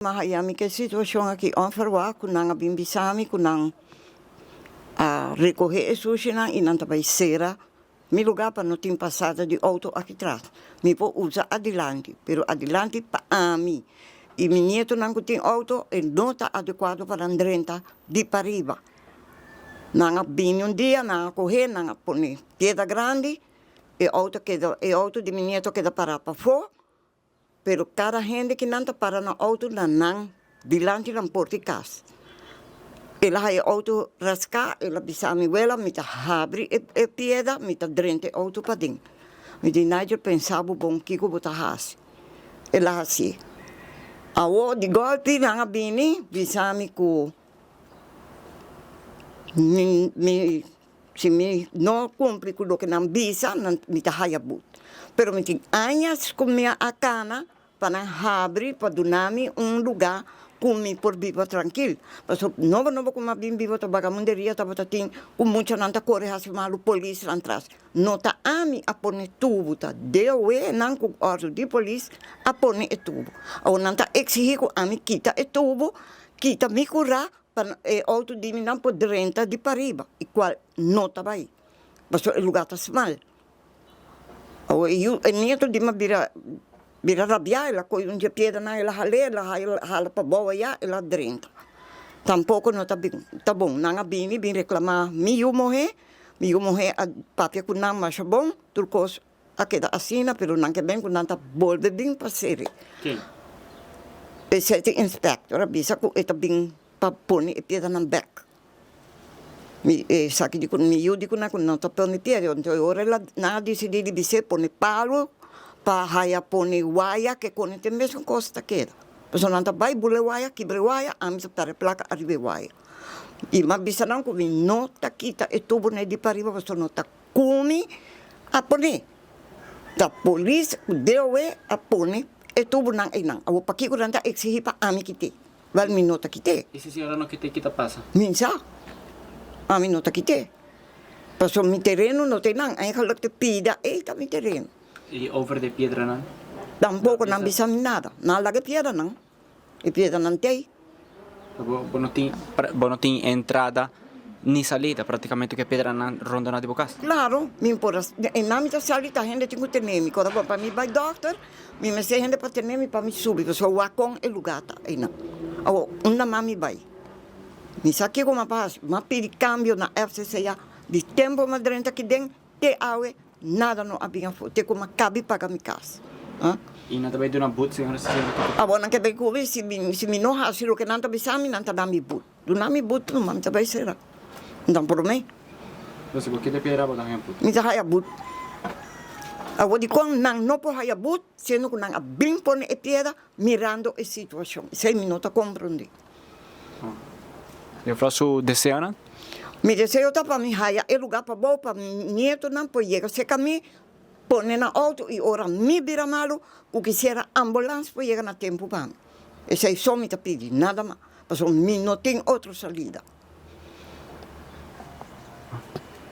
Ma haya mi ke situashon aki onferwagt ku nan a bin bisa mi ku nan a rekohe e sushinan i nan ta bai sera mi lugá pa no tin pasada di outo aki tras. Mi por usa adilanti, pero adilanti pa ami i mi nietonan ku tin outo e no ta adekuado pa nan drenta di pariba. Nan a bini un dia, nan a kohe, nan a pone piedra grandi, e outo keda e outo di mi nieto a keda pará pafó. Pero kada hende ki nan ta para nan outo na nan dilanti nan porta di kas. El a haya e outo raská, el a bisa mi wela mi ta habri e pieda, mi ta drenta e outo paden. Mi di Nigel pensa bo bon kiko bo ta hasi. El a hasié. Awor di gòlpi nan a bini bisa mi ku mi mi Si mi no cumpli cu loke nan bisa, nan mi ta haya but. Pero mi tin añas cu mi a cana pa nan habri pa duna mi un luga cu mi por biba trankil. Pasobra nobo nobo cu mi a bin biba ta bagamunderia tabata tin cu muchanan ta core haci malu polis nan tras. No ta ami a pone tubu, ta DOW nan cu ordo di polis a pone e tubu. Awor nan ta exigi cu ami kita e tubu, kita mi cura Pa e auto di mi nan por drenta di pariba y cual no ta bay pasobra e lugar ta smal. Awor e yu e nieto di mi a bira bira rabia el a coge un dje piedranan el a hal'é el a hala pabou aya el a drenta. Tampoco no ta bin ta bon nan a bini bin reclama mi yu muhe mi yu muhe a papia cu nan masha bon tur cos A keda asina, pero nan ke ben ku nan ta bolbe bin pa seri. Ken? E city inspector a bisa ku e ta bin pa pone e piedranan bek. Mi esaki di ku mi yu di ku nan ku no ta pone piedra, anto e ora el a nan a disidí di bis'é pone palu pa haya pone waya ke kone te mesun kos ta keda. Pasobra nan ta bai bula e waya, kibra e waya, ami ta pèrdè plaka ariba e waya. I mi a bisa nan ku mi no ta kita e tubonan di pariba pasobra no ta Ku mi a pone? Ta polis ku DOW a pone e tubunan einan. Awor pakiko nan ta eksihí pa ami kit'é? Wèl mi no ta kit'é. I si señora no kit'é ki ta pasa? Mi sa. Ami no ta kit'é. Pasobra mi tereno no ta einan. Eigenlik te pida ei ta mi tereno. I over de piedranan? Tampoko nan bisa mi nada. Nan a laga e piedranan. E piedranan t'ei. Bo no tin bo no tin entrada ni salida praktikamente ku e piedranan rondoná di bo kas. Klaro, mi por a e nan mi ta sali ta hende tin ku tene mi. Kora pa mi bai dòkter mi mester hende pa tene mi pa mi subi pasobra wak kon e lugá ta einan. Awor unda mas mi bai? Mi sa kiko mi a hasi. Mi a pidi kambio na FCCA di tempu mi a drenta kiden. Te awe nada no a bin afó, te ku mi a kabi paga mi kas. I nan ta bai duna but, señora, si siempre ku. Awor nan ke bai ku mi, si mi si mi no hasi loke nan ta bisa mi, nan ta da mi but. Duna mi but numa mi ta bai sera. Mi ta promé. Pero si bo keda piedra bo ta haña but. Mi ta haya but. Awor dikon nan no por haya but, siendo ku nan a bin pone e piedra mirando e situashon? Esei mi no ta komprondé. Juffrouw su deseonan? Mi deseo ta pa mi haya e lugar pabou pa mi nietonan por yega cerca mi, pone nan auto y ora mi bira malo cu kisiera ambulance por yega na tempo pa mi. Esey so mi ta pidi, nada mas, pasobra mi no tin otro salida.